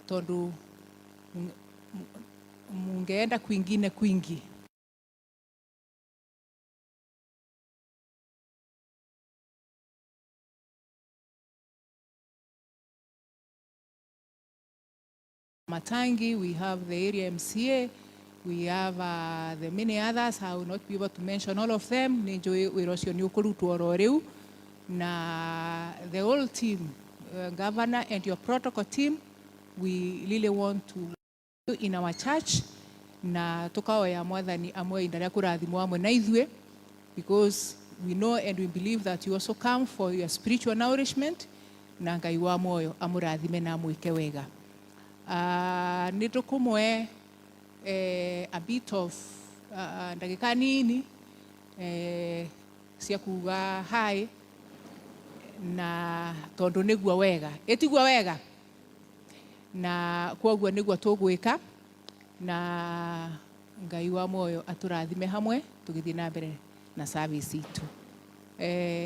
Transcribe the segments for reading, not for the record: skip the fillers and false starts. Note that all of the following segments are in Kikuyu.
Tondu mungeenda kwingine kwingi. Matangi, we have the area MCA, we have the many others. I will not be able to mention all of them. Nĩ njũĩ wĩra ũcio nĩ ũkũrutwo oro rĩu. Na the whole team, governor and your protocol team, we really want to in our church na tukaoya Mwathani amwe inda rĩa kũrathimwo hamwe na ithuĩ, because we know and we believe that you also come for your spiritual nourishment, na Ngai wa muoyo amũrathime na amwĩke wega. Nĩ tũkũmwe a bit of ndagĩka nini cia kuga hi, na tondũ nĩguo wega, ĩtiguo wega, na kwoguo nĩguo tũgwĩka, na Ngai wa muoyo atũrathime hamwe tũgĩthiĩ na mbere na service itũ.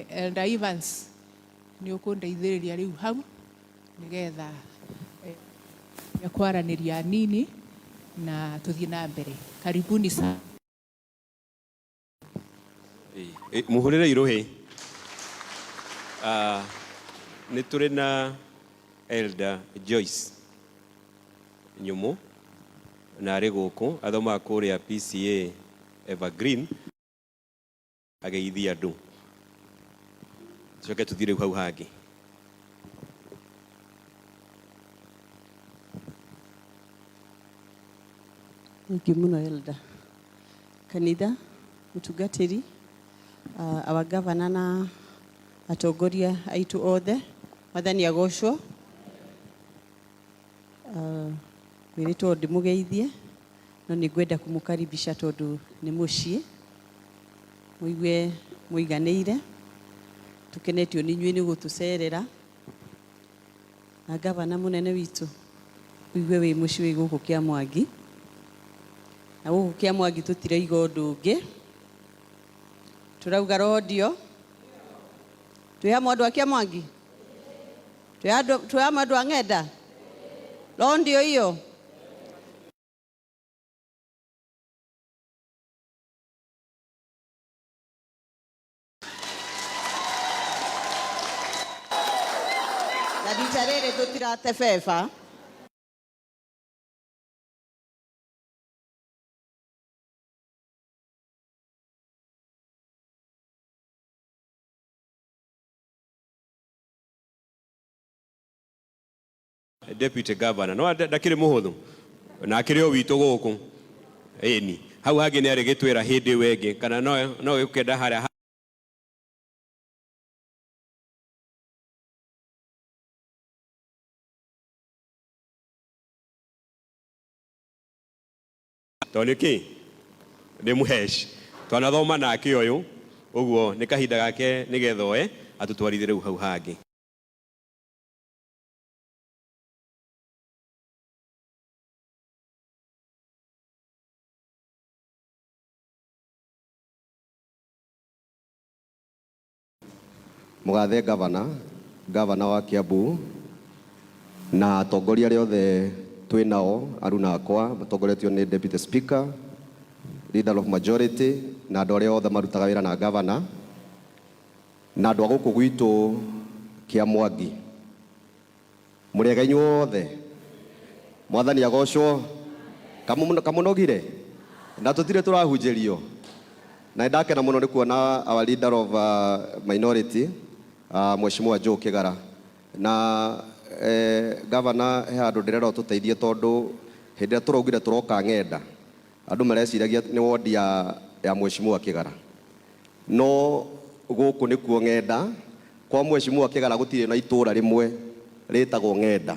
Elder Evans, nĩ ũkũndeithĩrĩria rĩu hau nĩgetha kwaranĩria nini na tũthiĩ na mbere. Karibuni sana. Muhurire iruhi. Nĩ tũrĩ na Elder Joyce Nyumu na arĩ gũkũ athomaga kũrĩa PCA Evergreen ageithia andũ. Tucoke tũthiĩ rĩu hau hangĩ. Thank you muno, Elder. Kanitha, mũtungatĩri, our governor na atongoria aitũ othe, Mwathani agocwo. Ngwĩrĩtwo ndĩmũgeithie, no nĩ ngwenda kũmũkaribisha tondũ nĩ mũciĩ. Mũigue mũiganĩire, tũkenetio nĩ inyuĩ nĩ gũtũcerera. Na gavana mũnene witũ, ũigue wĩ mũciĩ wĩ gũkũ Kĩamwangi. Na gũkũ Kĩamwangi tũtiraiga ũndũ ũngĩ. Tũrauga rodio. Twĩ hamwe andũ a Kĩamwangi? Twĩ hamwe andũ a Ng'enda? Rodio iyo? Na rita rĩrĩ tũtirate beba. Deputy Governor no ndakĩrĩ mũhũthũ na akĩrĩ o witũ gũkũ ĩni hau hangĩ nĩ arĩ gĩtwĩra hĩndĩ ĩyo ĩngĩ kana no gĩkenda harĩa. Tondũ nĩ kĩ nĩ mũhesh twanathoma nake ũyũ, ũguo nĩ kahinda gake nĩgetha oe atũtwarithie rĩu hau hangĩ. Mũgathe gavana, gavana wa Kiambu na atongoria arĩa othe twĩ nao aruna akwa matongoretio nĩ Deputy Speaker, Leader of Majority na andũ arĩa othe marutaga wĩra na gavana na andũ a gũkũ gwitũ Kĩamwangi. Mũrĩega inyuothe? Mwathani agocwo. Kamũnogire na tũtirĩ tũrahunjĩrio, na nĩndakena mũno nĩ kuona our leader of minority, Mheshimiwa Joe Kĩgara na gavana. He handũ ndĩrenda ũtũteithie tondũ hĩndĩ ĩrĩa tũraugire tũroka Ng'enda, andũ mareciragia nĩ wodi ya Mheshimiwa Kĩgara, no gũkũ nĩkuo Ng'enda. Kwa Mheshimiwa Kĩgara gũtirĩ na itũra rĩmwe rĩtagwo Ng'enda,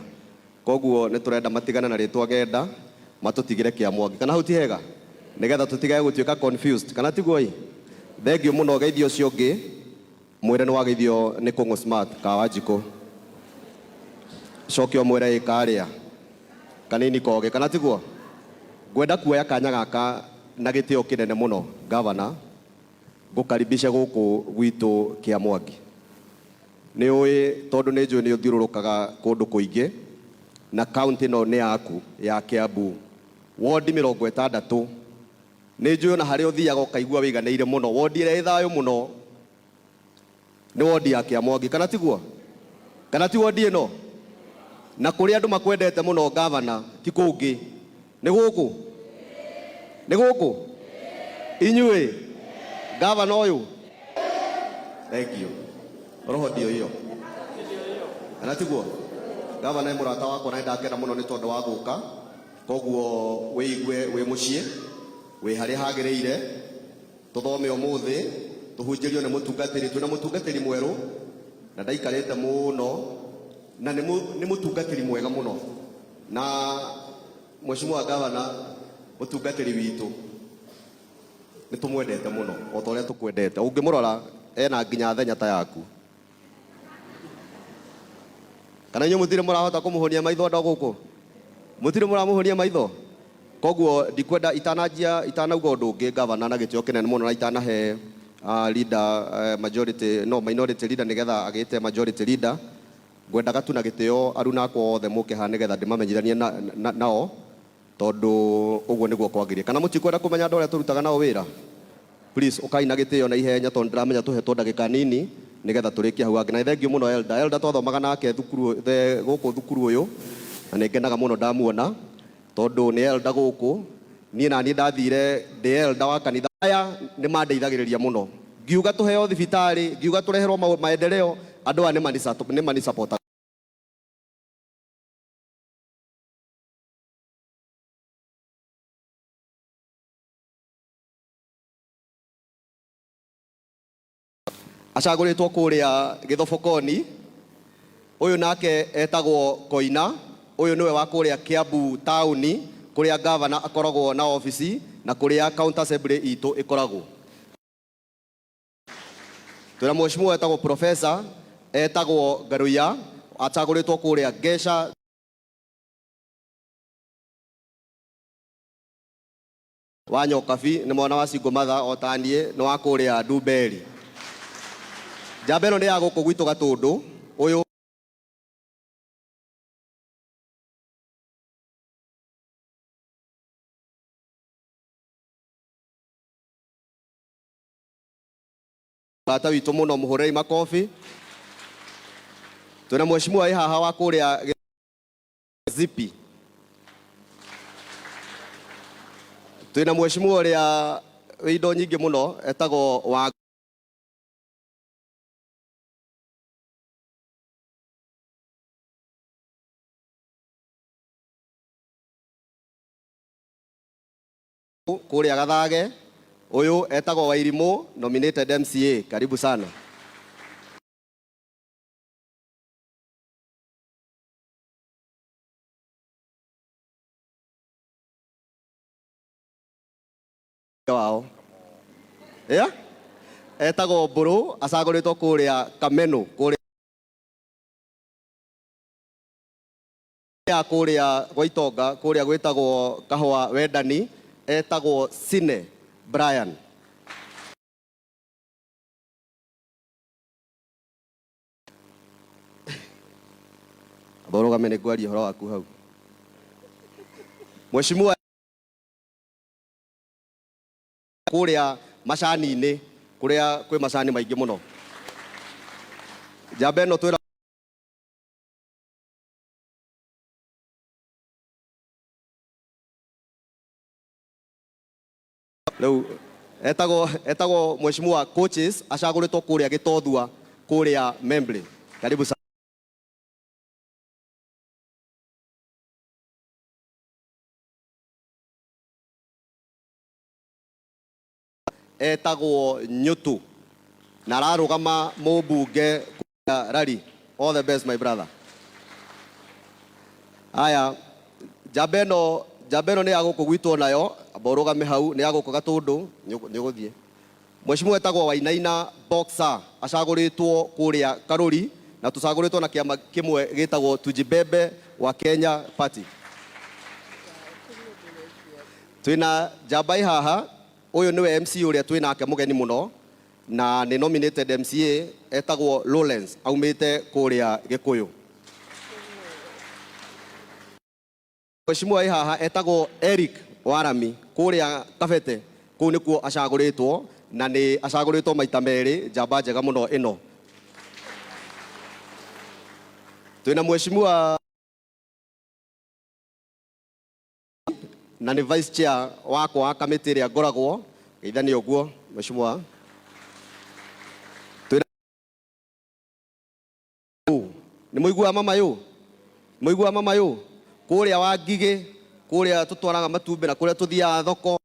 koguo nĩ tũrenda matigane na rĩtwa Ng'enda, matũtigĩre Kĩamwangi. Kana hau ti hega? Nĩgetha tũtigage gũtuĩka confused, kana tiguo? Ĩ thengiũ mũno. Geithio ũcio ũngĩ, mwĩre nĩ wageithio nĩ Kũng'ũ Smart Kawanjikũ. Coke ũmwĩre ĩ karĩa kanini kogĩ, kana tiguo? Ngwenda kuoya kanya gaka na gĩtĩo kĩnene mũno, gavana, ngũkaribishe gũkũ gwitũ Kĩamwangi. Nĩ ũĩ tondũ nĩ njũĩ nĩ ũthiũrũrũkaga kũndũ kũingĩ. Na kaunti ĩno nĩ yaku ya Kiambu, wondi 60. Nĩ njũĩ ona harĩa ũthiaga ũkaigua wĩiganĩire mũno. Wondi ĩrĩa ĩ thayũ mũno nĩ wondi ya Kĩamwangi, kana tiguo? Kana ti wondi ĩno? Na kũrĩa andũ makwendete mũno, gavana, ti kũngĩ, nĩ gũkũ, nĩ gũkũ inyuĩ gavana ũyũ. Thank you. Roho ndio hiyo, kana tiguo? Gavana nĩ mũrata wakwa na nĩndakena mũno nĩ tondũ wa gũka. Koguo wĩigue wĩ mũciĩ, wĩ harĩa hagĩrĩire. Tũthome ũmũthĩ, tũhunjĩrio nĩ mũtungatĩri. Twĩna mũtungatĩri mwerũ na ndaikarĩte mũno, na nĩ mũtungatĩri mwega mũno. Na mheshimiwa gavana, mũtungatĩri witũ, nĩ tũmwendete mũno o ta ũrĩa tũkwendete. Ũngĩmũrora ena nginya thenya ta yaku. Kana inyuĩ mũtirĩ mũrahota kũmũhonia maitho? Andũ a gũkũ mũtirĩ mũramũhonia maitho? Koguo ndikwenda itananjia itanauga ũndũ ũngĩ, gavana, na gĩtĩo kĩnene mũno, na itanahe leader, majority, no minority leader, nĩgetha agĩte majority leader, ngwendaga tu na gĩtĩo aruna akwa othe mũke haha nĩgetha ndĩmamenyithanie nao, tondũ ũguo nĩguo kwagĩrĩire. Kana mũtikwenda kũmenya andũ arĩa tũrutaga nao wĩra? Please, ũkai na gĩtĩo na ihenya, tondũ ndĩramenya tũhetwo ndagĩka nini nĩgetha tũrĩkie hau hangĩ. Na nĩ thengiũ mũno elder. Elder twathomaga nake thukuru gũkũ thukuru ũyũ, na nĩ ngenaga mũno ndamuona, tondũ nĩ elder gũkũ. Niĩ na niĩ ndathire ndĩ elder wa kanitha. Aya nĩ mandeithagĩrĩria mũno. Ngiuga tũheo thibitarĩ, ngiuga tũreherwo maendeleo, andũ aya nĩ manisapota. Acagũrĩtwo kũrĩa Gĩthobokoni. Ũyũ nake etagwo Koina. Ũyũ nĩwe wa kũrĩa Kiambu taũni, kũrĩa gavana akoragwo na obici na kũrĩa county assembly itũ ĩkoragwo. Twĩna mheshimiwa etagwo professor, etagwo Ngaruiya, acagũrĩtwo kũrĩa Ngeca wa Nyokabi. Nĩ mwana wa single mother o ta niĩ, nĩ wa kũrĩa Ndumberi. Njamba ĩno nĩ ya gũkũ gwitũ Gatũndũ. Ũyũ mũrata witũ mũno, mũhũrĩrei makobi. Twĩna mheshimiwa wĩ haha wa kũrĩa Zipi. Twĩna mheshimiwa ũrĩa wĩ indo nyingĩ mũno, etagwo wa kũrĩa Gathage. Ũyũ etagwo Wairimũ, nominated MCA. Karibu sana. Wao, yeah? Etagwo Mbũrũ, acagũrĩtwo kũrĩa Kameno, kũrĩa gwa Itonga, kũrĩa gwĩtagwo Kahũa Wendani. Etagwo Sine Brian. Amba ũrũgame, nĩ ngwaria ũhoro waku hau. Mheshimiwa kũrĩa macani-inĩ, kũrĩa kwĩ macani maingĩ mũno. Njamba ĩno twĩra rĩu etagwo mheshimiwa coaches, acagũrĩtwo kũrĩa Gĩtothua, kũrĩa Membley. Karibu sana. Etagwo Nyutu na ararũgama mũmbunge kũrĩa Rari. All the best, my brother. Aya, njamba ĩno nĩ ya gũkũ gwitũ nayo. Amba ũrũgame hau, nĩ ya gũkũ Gatũndũ. Nĩ ũgũthiĩ. Mheshimiwa etagwo Wainaina Boxer, acagũrĩtwo kũrĩa Karũri, na tũcagũrĩtwo na kĩama kĩmwe gĩtagwo Tujibebe wa Kenya Party. Twĩna njamba ĩ haha. Ũyũ nĩwe MC ũrĩa twĩ nake mũgeni mũno, na nĩ nominated MCA, etagwo Lawrence, aumĩte kũrĩa Gĩkũyũ. Mheshimiwa ĩ haha etagwo Eric Warami kũrĩa Kabete, kũu nĩkuo acagũrĩtwo na nĩ acagũrĩtwo maita merĩ, njamba njega mũno ĩno. Twĩna mheshimiwa na nĩ vice chair wakwa wa kamĩtĩ ĩrĩa ngoragwo, geithania ũguo mheshimiwa. Twĩna nĩ mũiguaga mama yũ, mũiguaga mama yũ kũrĩa wa Ngigĩ, kũrĩa tũtwaraga matumbĩ na kũrĩa tũthiaga thoko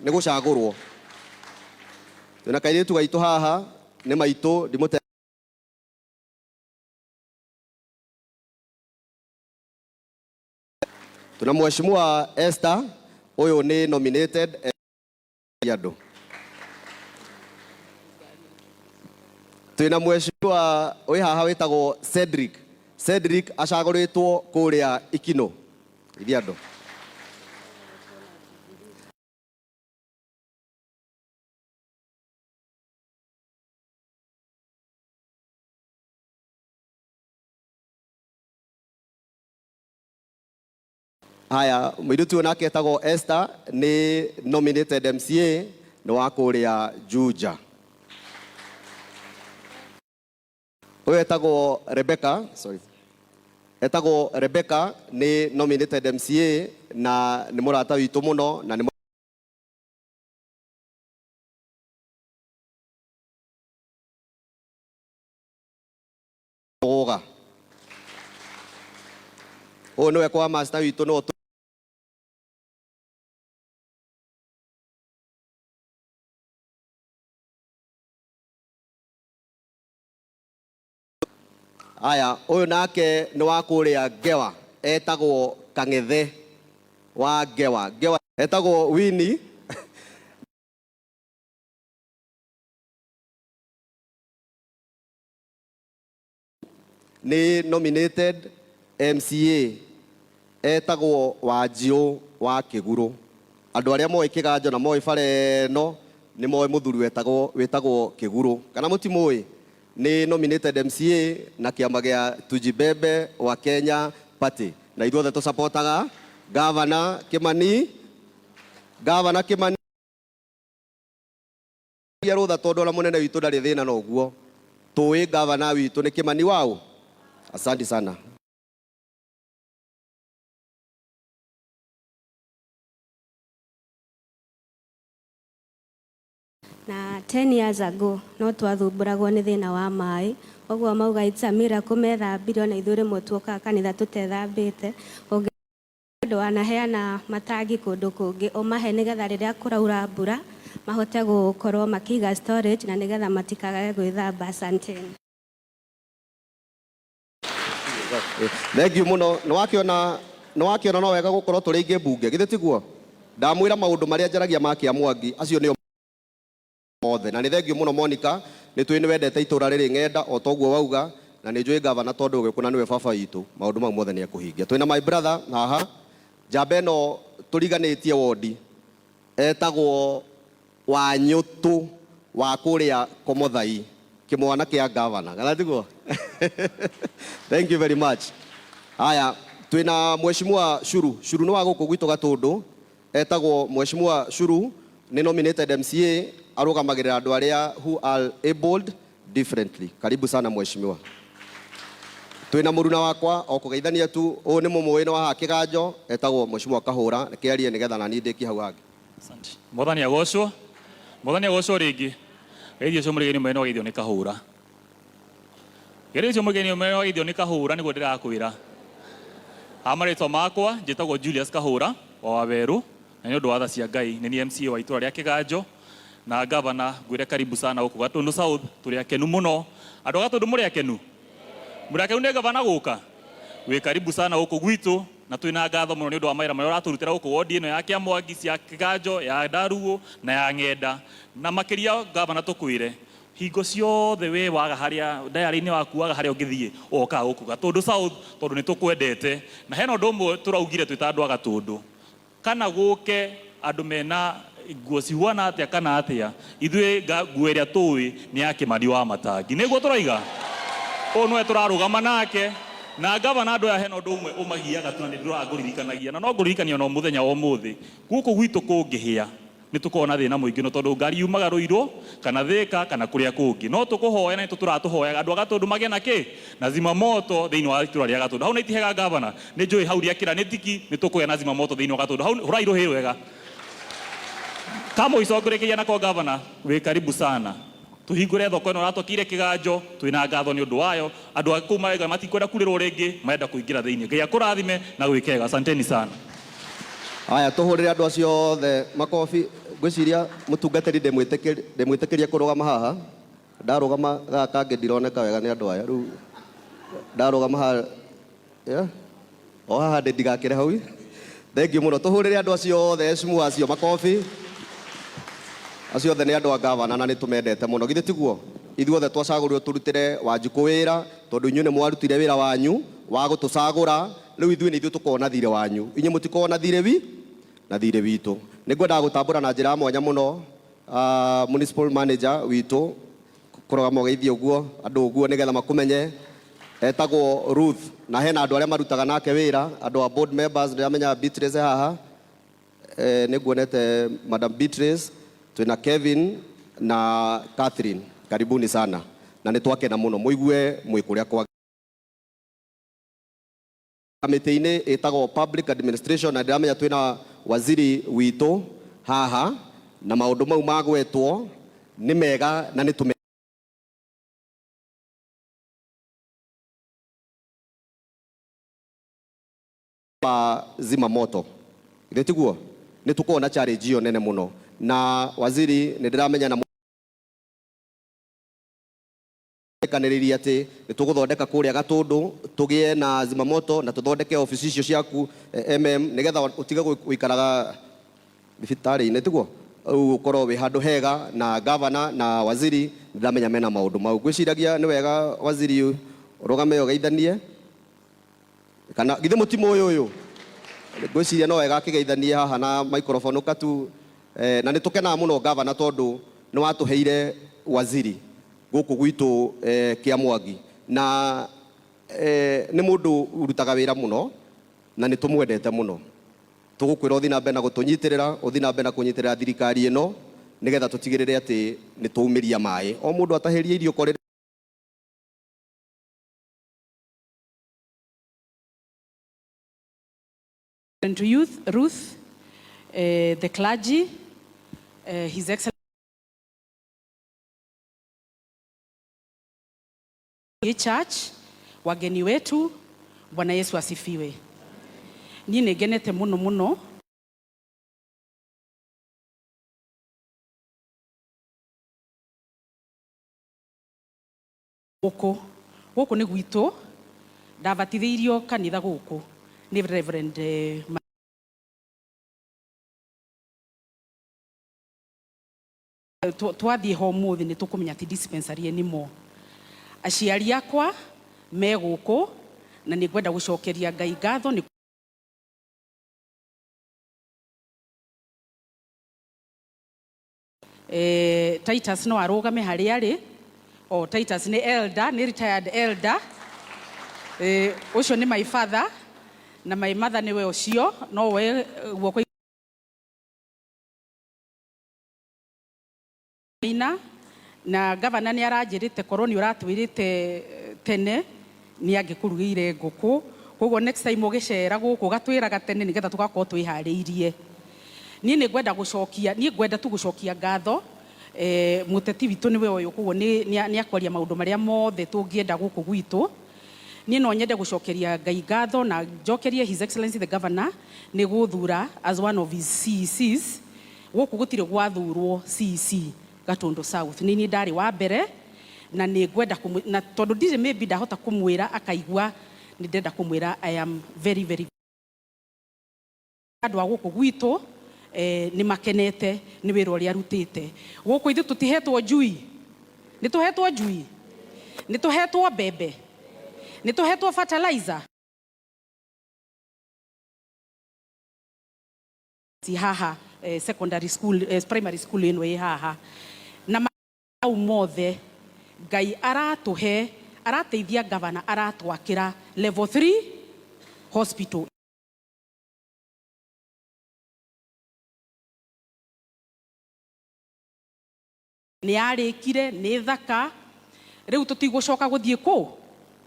nĩ gũcagũrwo. Twĩna kairĩtu gaitũ haha nĩ maitũ ndimũte Tuna mheshimiwa Esther, ũyũ nĩ nominated andũ. Twĩna mheshimiwa wĩ haha wĩtagwo Cedric. Cedric acagũrĩtwo kũrĩa Ikino. Ithi andũ. Haya, mũirĩtu ũyũ nake etagwo Esther nĩ nominated MCA nĩ wa kũrĩa Juja. Ũyũ etagwo Rebecca, sorry. Etagwo Rebecca nĩ nominated MCA na nĩ mũrata witũ mũno na nĩ Mũgũga. Ũyũ nĩwe kwa master witũ no Aya, ũyũ nake nĩ wa kũrĩa Ngewa, etagwo Kang'ethe wa Ngewa. Ngewa etagwo Winnie. Nĩ nominated MCA etagwo Wanjirũ wa Kĩgurũ. Andũ arĩa moĩ Kĩganjo na moĩ bara ĩno nĩ moĩ mũthuri wetagwo wĩtagwo Kĩgurũ. Kana mũtimũĩ? Nĩ nominated MCA na kĩama gĩa Tujibebe wa Kenya Party. Na ithuothe tũsapotaga Gavana Kimani, Gavana Kimani rũtha tondũ ona mũnene witũ ndarĩ thĩna na ũguo. Tũĩ gavana witũ nĩ Kimani waũ. Asante sana. Na 10 years ago no twathumbũragwo nĩ thĩna wa maĩ, ũguo mauga it's a miracle methambire, ona ithuĩ rĩmwe tuokaga kanitha tũtethambĩte. Ũngĩ wanaheana matangi kũndũ kũngĩ ũmahe nĩgetha rĩrĩa kũraura mbura mahote gũkorwo makĩiga storage na nĩgetha matikagage gwĩthamba. Asanteni. Thank you mũno. Nĩwakĩona nĩwakĩona no wega gũkorwo tũrĩ aingĩ mbunge, githĩ tiguo? Ndamwĩra maũndũ marĩa njaragia ma Kĩamwangi acio nĩo mothe. Na nĩ thank you mũno Monica, nĩ tũĩ nĩ wendete itũra rĩrĩ ng'enda o toguo wauga, na nĩ njũĩ gavana tondũ ũgĩkũna nĩwe baba witũ, maũndũ mau mothe nĩ ekũhingia. Twĩna my brother haha, njamba ĩno tũriganĩtie wondi, etagwo Wanyũtũ wa kũrĩa Komothai, kĩmwana kĩa gavana, kana tiguo? Thank you very much. Haya, twĩna mheshimiwa Shuru. Shuru nĩ wa gũkũ gwitũ Gatũndũ, etagwo mheshimiwa Shuru, nĩ nominated MCA, arũgamagĩrĩra andũ arĩa who are abled differently. Karibu sana mheshimiwa. Twĩna mũruna wakwa o kũgeithania tu, ũyũ nĩ mũmũĩ nĩ wa haha Kĩganjo, etagwo mheshimiwa Kahũra, reke arie nĩgetha nani ndĩkie hau hangĩ. Asante. Mwathani agocwo. Mwathani agocwo rĩngĩ. Geithio ũcio mũrigeni mwene wageithio nĩ Kahũra. Geithio ũcio mũrigeni mwene wageithio nĩ Kahũra nĩguo ndĩrakwĩra. Ha marĩtwa makwa njĩtagwo Julius Kahũra wa Wawerũ na nĩ ũndũ wa tha cia Ngai nĩ niĩ MCA wa itũra rĩa Kĩganjo na gavana ngwĩre karibu sana gũkũ Gatundu South. Tũrĩ akenu mũno. Andũ a Gatundu mũrĩ akenu? Mũrĩ akenu nĩ gavana gũka? Wĩ karibu sana gũkũ gwitũ na twĩna ngatho mũno nĩ ũndũ wa mawĩra marĩa ũratũrutĩra gũkũ wodi ĩno ya Kĩamwangi cia Kĩganjo, ya Ndarugu na ya Ng'enda. Na makĩria gavana tũkwĩre hingo ciothe we waga harĩa diary-inĩ waku waga harĩa ũngĩthiĩ ũgokaga gũkũ Gatundu South tondũ nĩ tũkwendete. Na hena ũndũ ũmwe tũraugire twĩ ta andũ a Gatundu, kana gũke andũ mena nguo cihuana atĩa kana atĩa, ithuĩ nguo ĩrĩa tũĩ nĩ ya Kimani wa Matangi. Nĩguo tũroiga? Ũyũ nĩwe tũrarũgama nake Na gavana andũ aya hena ũndũ ũmwe ũmagiaga tu na nĩ ndĩroraga ngũririkanagia na no ngũririkania no mũthenya wa ũmũthĩ gũkũ gwitũ kũngĩhĩa nĩ tũkoragwo na thĩna mũingĩ no tondũ ngari yumaga Ruiru kana Thika kana kũrĩa kũngĩ no tũkũhoya na nĩ tũtũraga tũhoyaga andũ a Gatũndũ magĩe na kĩ na zimamoto thĩinĩ wa itũra rĩa Gatũndũ. Hau nĩ itihega gavana nĩ njũĩ hau rĩakĩra nĩ tiki nĩ tũkũgĩa na zimamoto thĩinĩ wa Gatũndũ. Hau hũrai rũhĩ rwega. Kamũico ngũrĩkĩria nako gavana wĩ karibu sana tuhingũre thoko ĩno ũratwakĩire kĩganjo twĩna ngatho nĩ ũndũ wayo andũ a kũu marauga matikwenda kurĩrwo rĩngĩ marenda kũingĩra thĩinĩ. Ngai akũrathime na gwĩkega. Asanteni sana. Aya tũhũrĩre andũ acio othe makobi. Ngwĩciria mũtungatĩri ndĩmwĩtĩkĩrie kũrũgama haha. Ndarũgama gaka kangĩ ndironeka wega nĩ andũ aya. Rĩu ndarũgama haha, yeah? O haha ndĩ ndigakĩre hau. Thank you mũno. Tũhũrĩre andũ acio othe heshimu acio makobi. Acio othe nĩ andũ a gavana na nĩ tũmendete mũno. Githĩ tiguo? Ithuothe twacagũrirwo tũrutĩre Wanjikũ wĩra tondũ inyuĩ nĩ mwarutire wĩra wanyu wa gũtũcagũra. Rĩu ithuĩ nĩ ithuĩ tũkoragwo na thirĩ wanyu. Inyuĩ mũtikoragwo na thirĩ wi na thirĩ witũ. Nĩ ngwendaga gũtambũra na njĩra ya mwanya mũno municipal manager witũ kũrũgama ũgeithie ũguo andũ ũguo nĩgetha makũmenye. Etagwo Ruth na hena andũ arĩa marutaga nake wĩra, andũ a board members ndĩramenya Beatrice haha. Nĩ nguonete Madam Beatrice, twĩna Kevin na Catherine. Karibuni sana na nĩ twakena mũno mũigue mwĩ kũrĩa kwa kamĩtĩ-inĩ ĩtagwo Public Administration na ndĩramenya twĩna waziri witũ haha na maũndũ mau magwetwo nĩ mega na nĩ tũme wa zimamoto. Githĩ tiguo? Nĩ tũkoragwo na challenge ĩyo nene mũno na waziri nĩ ndĩramenya na kanĩrĩria atĩ nĩ tũgũthondeka kũrĩa Gatũndũ tũgĩe na zimamoto na tũthondeke ofici icio ciaku MM nĩgetha ũtige gũikaraga thibitarĩ-inĩ tiguo rĩu ũkorwo wĩ handũ hega na gavana na waziri ndĩramenya mena maũndũ mau. Ngwĩciragia nĩ wega waziri ũrũgame ũgeithanie kana githĩ mũtimũ ũyũ ũyũ ngwĩciria no wega akĩgeithanie haha na microphone ũkatu na nĩ tũkenaga mũno gavana tondũ nĩ watũheire waziri gũkũ gwitũ Kĩamwangi na nĩ mũndũ ũrutaga wĩra mũno na nĩ tũmwendete mũno. Tũgũkwĩra ũthiĩ na mbere na gũtũnyitĩrĩra, ũthiĩ na mbere na kũnyitĩrĩra thirikari ĩno nĩgetha tũtigĩrĩre atĩ nĩ twaumĩria maĩ. O mũndũ atahĩrie irio korĩ To youth, Ruth, the clergy, His Excellency Church, wageni wetu, Bwana Yesu asifiwe. Niĩ nĩ ngenete mũno mũno gũkũ gũkũ nĩ gwitũ ndabatithĩirio kanitha gũkũ nĩ Reverend twathiĩ ho ũmũthĩ nĩ tũkũmenya ti dispensary anymore. Aciari akwa me gũkũ na nĩ ngwenda gũcokeria Ngai ngatho nĩ Titus no arũgame harĩa arĩ. O Titus nĩ elder, nĩ retired elder. Ũcio nĩ my father na my mother nĩwe ũcio no we guoko ina na gavana nĩ aranjĩrĩte korwo nĩ ũratwĩrĩte tene nĩ angĩkũrugĩire ngũkũ koguo next time ũgĩcera gũkũ ũgatwĩraga tene nĩgetha tũgakorwo twĩharĩirie. Niĩ nĩ ngwenda gũcokia, niĩ ngwenda tu gũcokia ngatho mũteti witũ nĩwe ũyũ koguo nĩ akwaria maũndũ marĩa mothe tũngĩenda gũkũ gwitũ. Niĩ no nyende gũcokeria Ngai ngatho na njokerie His Excellency the Governor nĩ gũthura as one of his CECs. Gũkũ gũtirĩ gwathurwo CEC Gatundu South. Nĩ niĩ ndarĩ wa mbere na nĩ ngwenda na tondũ ndirĩ maybe ndahota kũmwĩra akaigua nĩ ndĩrenda kũmwĩra I am very very andũ a gũkũ gwitũ nĩ makenete nĩ wĩra ũrĩa arutĩte. Gũkũ ithuĩ tũtihetwo njui, nĩ tũhetwo njui, nĩ tũhetwo mbembe, nĩ tũhetwo fertilizer. Ti haha secondary school, primary school ĩno ĩ haha na mau mothe Ngai aratũhe. Arateithia gavana, aratwakĩra level 3 hospital. Nĩ yarĩkire, nĩ thaka. Rĩu tũtigũcoka gũthiĩ kũ,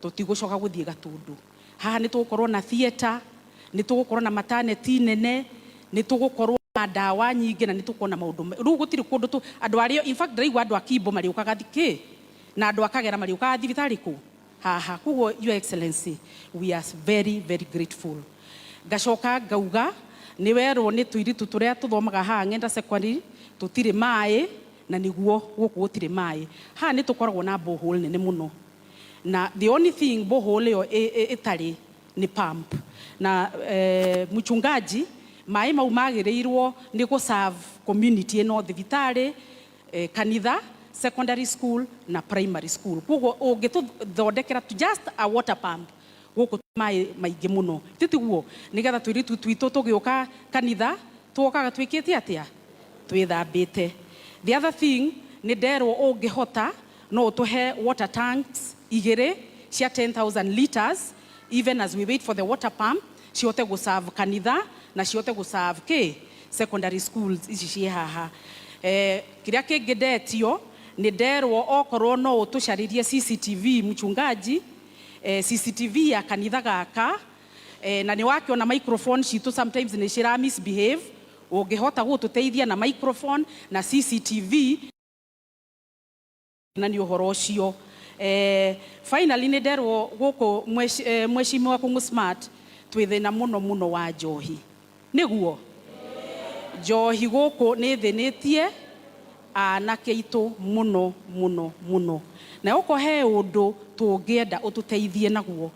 tũtigũcoka gũthiĩ Gatundu. Haha nĩ tũgũkorwo na theatre, nĩ tũgũkorwo na maternity nene, nĩ tũgũkorwo na ndawa nyingĩ, na nĩ tũkuona maũndũ. Rĩu gũtirĩ kũndũ tũ andũ arĩa, in fact, ndĩraigua andũ a Kimbo marĩũkaga kĩ na andũ a Kagera marĩũkaga thibitarĩ kũ haha. Koguo, Your Excellency, we are very very grateful. Ngacoka ngauga nĩ werwo nĩ tũiritu tũrĩa tũthomaga haha Ng'enda Secondary tũtirĩ maĩ, na nĩguo gũkũ gũtirĩ maĩ. Haha nĩ tũkoragwo na borehole nene mũno, na the only thing borehole ĩyo ĩtarĩ nĩ pump. Na mchungaji, maĩ mau magĩrĩirwo nĩ gũ serve community ĩno, thibitarĩ, kanitha, secondary school na primary school. Koguo ũngĩtũthondekera just a water pump gũkũ, maĩ maingĩ mũno, titiguo? Nĩgetha tũiritu twitũ tũgĩũka kanitha tũgokaga twĩkĩte atĩa? Twĩthambĩte. The other thing, nĩ nderwo ũngĩhota no ũtũhe water tanks igĩrĩ cia 10,000 liters, even as we wait for the water pump, cihote gũserve kanitha na cihote gũserve kĩ secondary schools ici ciĩ haha. Kĩrĩa kĩngĩ ndetio, nĩ nderwo okorwo no ũtũcarĩrie CCTV, mchungaji, CCTV ya kanitha gaka, na nĩ wakĩona microphone citũ sometimes nĩ cira misbehave. Ũngĩhota gũtũteithia na microphone na CCTV na nĩ ũhoro ũcio. Finally, nĩ nderwo gũkũ mheshimiwa Kung'u Smart twĩ thĩna mũno mũno wa njohi. Nĩguo njohi gũkũ nĩ thĩnĩtie anake aitũ mũno mũno mũno, na okorwo he ũndũ tũngĩenda ũtũteithie naguo.